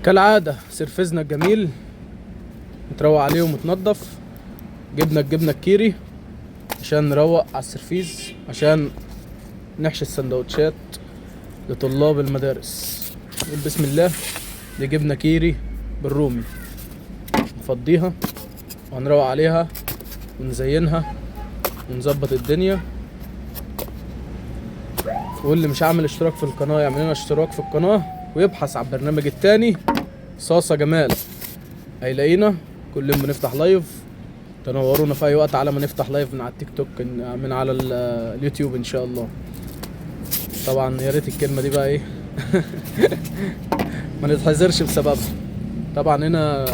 كالعادة سرفيزنا الجميل متروق عليه ومتنضف. جبنا الجبنة الكيري عشان نروق على السرفيز، عشان نحشي السندوتشات لطلاب المدارس. نقول بسم الله. دي جبنة كيري بالرومي، نفضيها وهنروق عليها ونزينها ونظبط الدنيا. واللي مش عامل اشتراك في القناة يعمل لنا اشتراك في القناة ويبحث عن البرنامج التاني صاصة جمال، هيلاقينا كل يوم بنفتح live. تنورونا في اي وقت على ما نفتح live من على التيك توك، من على اليوتيوب ان شاء الله. طبعا يا ريت الكلمة دي بقى ايه ما نتحذرش بسببها. طبعا هنا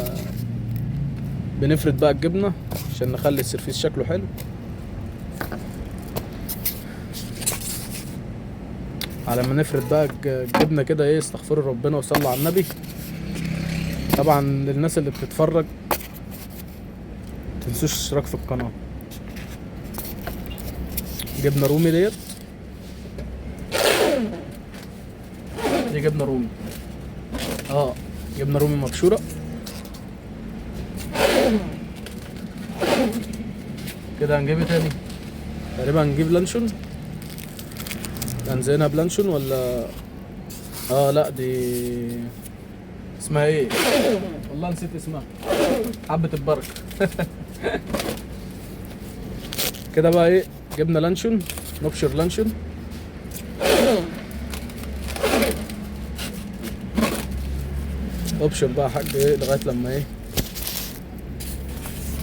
بنفرد بقى الجبنة عشان نخلي السرفيس شكله حلو. على ما نفرد بقى الجبنة كده ايه، استغفروا ربنا وصلوا على النبي. طبعا للناس اللي بتتفرج متنسوش الاشتراك في القناة. جبنة رومي ديت، دي جبنة رومي، جبنة رومي مبشورة. كده هنجيب ايه تاني؟ تقريبا هنجيب لانشون، هنزينها بلانشون ولا لا دي اسمها ايه؟ والله نسيت اسمها، حبة البركة. كده بقى ايه، جبنا لانشون، نبشر لانشون. ابشر بقى يا حاج ايه لغاية لما ايه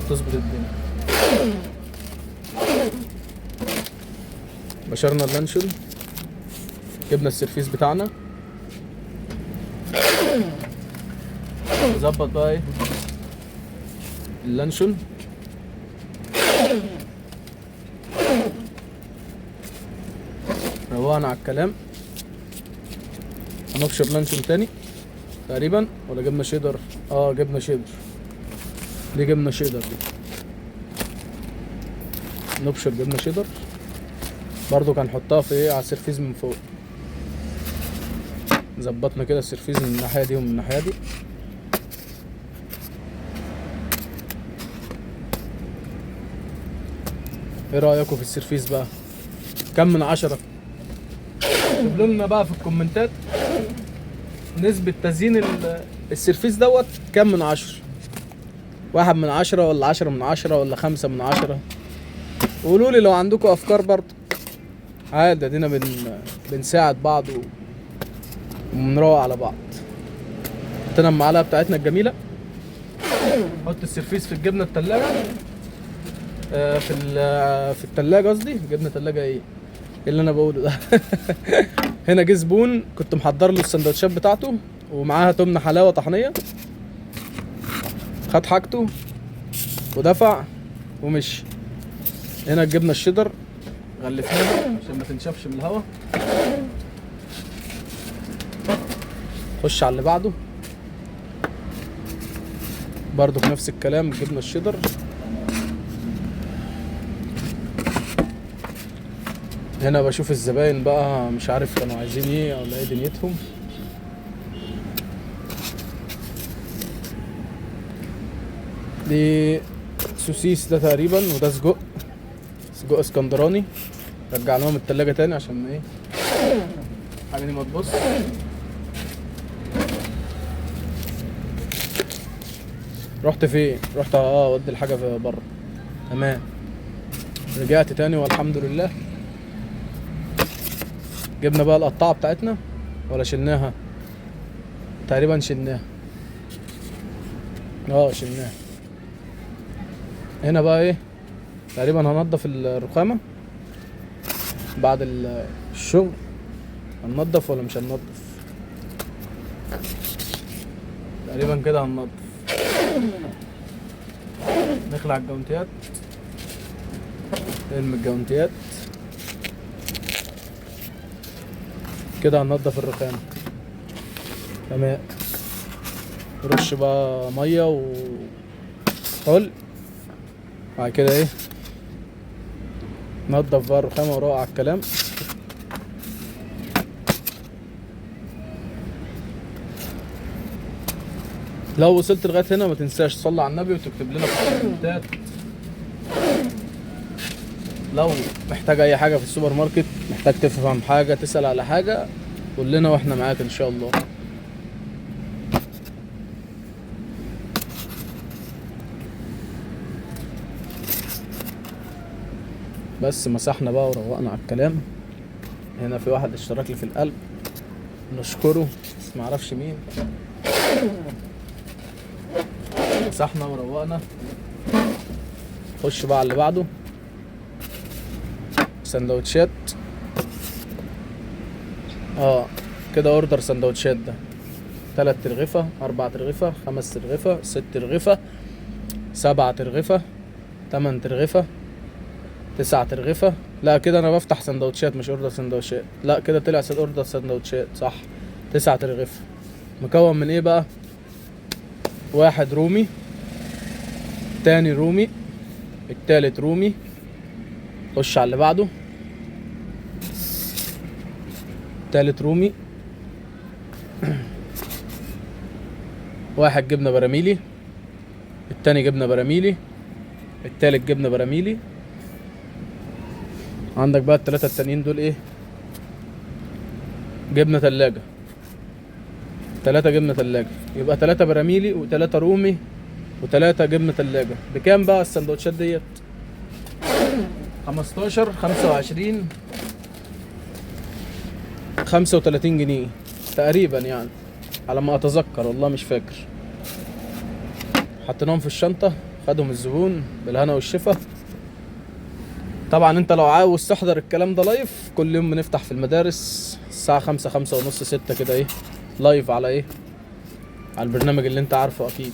تظبط الدنيا. بشرنا اللانشون، جبنا السرفيس بتاعنا، نظبط بقى ايه اللانشون. روقنا على الكلام. هنبشر لانشون تاني تقريبا، ولا جبنا شيدر؟ جبنا شيدر، دي جبنا شيدر، دي نبشر جبنه شيدر برضو، كان نحطها في ايه على السرفيز من فوق. ظبطنا كده السرفيز من الناحية دي ومن الناحية دي. ايه رايكم في السرفيز بقى؟ كم من 10؟ اكتبوا لنا بقى في الكومنتات نسبة تزيين السرفيز دوت كم من 10؟ 1 من 10 ولا 10 من 10 ولا 5 من 10؟ قولوا لي لو عندكم افكار برضه. عادي ادينا بنساعد بعض وبنروق على بعض. حطينا المعلقة بتاعتنا الجميلة. حط السرفيس في الجبنة التلاجة، في التلاجة قصدي، جبنه تلاجة ايه اللي انا بقوله ده؟ هنا جه زبون كنت محضر له السندوتشات بتاعته ومعاها تمن حلاوة طحنيه، خد حاجته ودفع ومشي. هنا الجبنة الشيدر غلفناها عشان ما تنشفش من الهواء. خش على اللي بعده برضو في نفس الكلام، الجبنة الشيدر. هنا بشوف الزباين بقى مش عارف كانوا عايزين ايه ولا ايه دنيتهم. دي سوسيس ده تقريبا، وده سجق، سجق اسكندراني. رجعناهم التلاجة تاني عشان ايه الحاجة دي ما تبص. رحت فين؟ رحت اودي الحاجة في بره. تمام، رجعت تاني والحمد لله. جبنا بقى القطعة بتاعتنا ولا شلناها؟ تقريبا شلناها، شلناها. هنا بقى ايه، تقريبا هنضف الرخامة بعد الشغل. هننضف ولا مش هننضف؟ تقريبا كده هننضف. نخلع الجونتيات، نلم الجونتيات كده، هننضف الرخامة. تمام، رش بقى مية وحل. بعد كده ايه، نضف بقى الرخامة وروق على الكلام. لو وصلت لغاية هنا ما تنساش تصلي على النبي وتكتب لنا في الكومنتات. لو محتاج اي حاجة في السوبر ماركت، محتاج تفهم حاجة، تسأل على حاجة، قول لنا واحنا معاك ان شاء الله. بس مسحنا بقى وروقنا على الكلام. هنا في واحد اشترك لي في القلب، نشكره بس معرفش مين. مسحنا وروقنا، خش بقى على اللي بعده. سندوتشات، كده order سندوتشات ده 3 ترغيفة، 4 ترغيفة، 5 ترغيفة، 6 ترغيفة، 7 ترغيفة، 8 ترغيفة، 9 ترغيفة. لا كده انا بفتح سندوتشات مش order سندوتشات، لا كده طلع order سندوتشات صح. 9 ترغيفة مكون من ايه بقى؟ 1 رومي، تاني رومي، التالت رومي. خش على اللي بعده، تالت رومي، 1 جبنة براميلي، التاني جبنة براميلي، التالت جبنة براميلي. عندك بقى التلاتة التانيين دول ايه؟ جبنة تلاجة، 3 جبنة تلاجة، يبقى 3 براميلي و3 رومي و3 جبنة تلاجة. بكام بقى السندوتشات ديت؟ 15، 25، 35 جنيه تقريبا، يعني على ما اتذكر، والله مش فاكر. حطيناهم في الشنطة، خدهم الزبون بالهنا والشفا. طبعا انت لو عاوز تحضر الكلام ده live، كل يوم بنفتح في المدارس الساعة 5، 5:30، 6 كده، ايه live على ايه؟ على البرنامج اللي انت عارفه اكيد.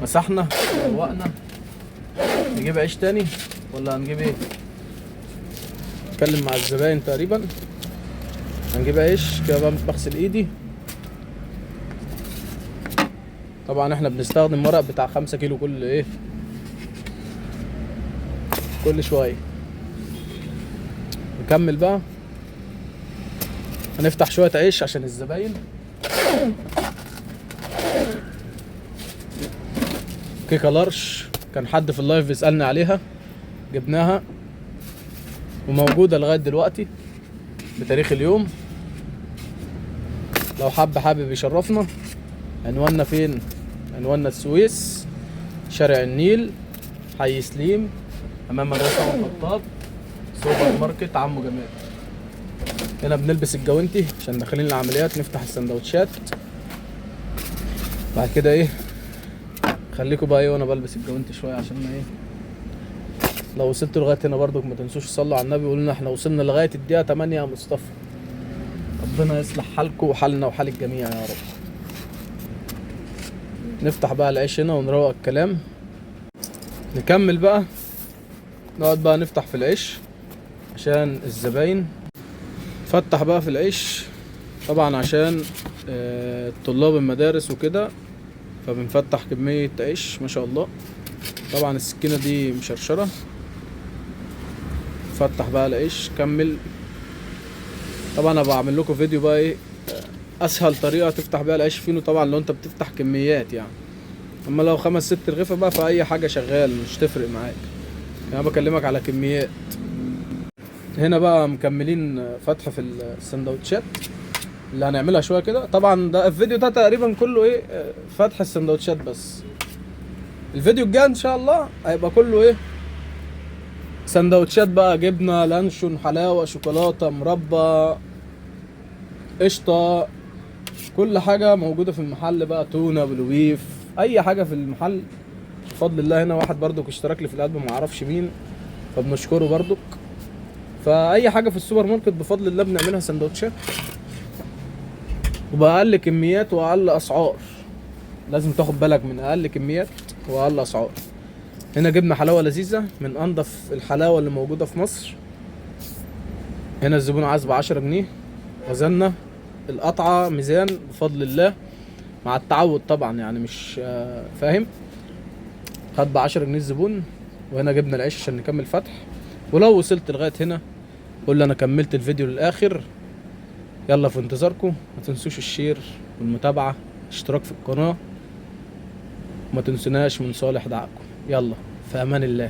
مسحنا روقنا، نجيب عيش تاني ولا هنجيب ايه؟ نتكلم مع الزباين تقريبا. هنجيب عيش كده بقى، بغسل ايدي. طبعا احنا بنستخدم ورق بتاع 5 كيلو كل ايه، كل شوية. نكمل بقى، هنفتح شوية عيش عشان الزباين. كيكة لارش كان حد في اللايف بيسألني عليها، جبناها وموجودة لغاية دلوقتي بتاريخ اليوم. لو حابب يشرفنا. عنواننا فين؟ عنواننا السويس، شارع النيل، حي سليم، امام مدرسة عمر الخطاب، سوبر ماركت عمو جمال. هنا بنلبس الجوانتي عشان داخلين العمليات، نفتح السندوتشات بعد كده. ايه خليكوا بقى ايه وانا بلبس الجوانتي شوية، عشان ايه لو وصلتوا لغاية هنا برضك ما تنسوش تصلوا على النبي وقولوا لنا احنا وصلنا لغاية الدقيقة 8 يا مصطفى. ربنا يصلح حالكم وحالنا وحال الجميع يا رب. نفتح بقى العيش هنا ونروق الكلام. نكمل بقى، نقعد بقى نفتح في العيش عشان الزباين. فتح بقى في العيش طبعا عشان طلاب المدارس وكده، فبنفتح كمية عيش ما شاء الله. طبعا السكينة دي مشرشرة. فتح بقى العيش، كمل. طبعا انا بعمل لكم فيديو بقى ايه اسهل طريقة تفتح بيها العيش فينو، طبعا لو انت بتفتح كميات يعني. اما لو 5 6 رغيفة بقى فاي حاجة شغال مش تفرق معاك، انا بكلمك على كميات. هنا بقى مكملين فتح في السندوتشات اللي هنعملها شوية كده. طبعا ده الفيديو ده تقريبا كله ايه فتح السندوتشات بس. الفيديو الجاي ان شاء الله هيبقى كله ايه سندوتشات بقى، جبنه، لانشون، حلاوة، شوكولاتة، مربى، قشطه، كل حاجة موجودة في المحل بقى، تونه، بلوبيف، اي حاجة في المحل بفضل الله. هنا واحد برضو اشترك لي في القلب ما اعرفش مين، فبنشكره برضو. فاي حاجة في السوبر ماركت بفضل الله بنعملها سندوتشات وباقل كميات واقل اسعار. لازم تاخد بالك من اقل كميات واقل اسعار. هنا جبنا حلاوة لذيذة من انضف الحلاوة اللي موجودة في مصر. هنا الزبون عايز ب10 جنيه، وزننا القطعة ميزان بفضل الله مع التعود طبعا، يعني مش فاهم. خد ب10 جنيه الزبون. وهنا جبنا العيش عشان نكمل فتح. ولو وصلت لغاية هنا قول لي انا كملت الفيديو للاخر. يلا في انتظاركم، ما تنسوش ال share والمتابعة. اشتراك في القناة، ما تنسوناش من صالح دعائكم. يلا في امان الله.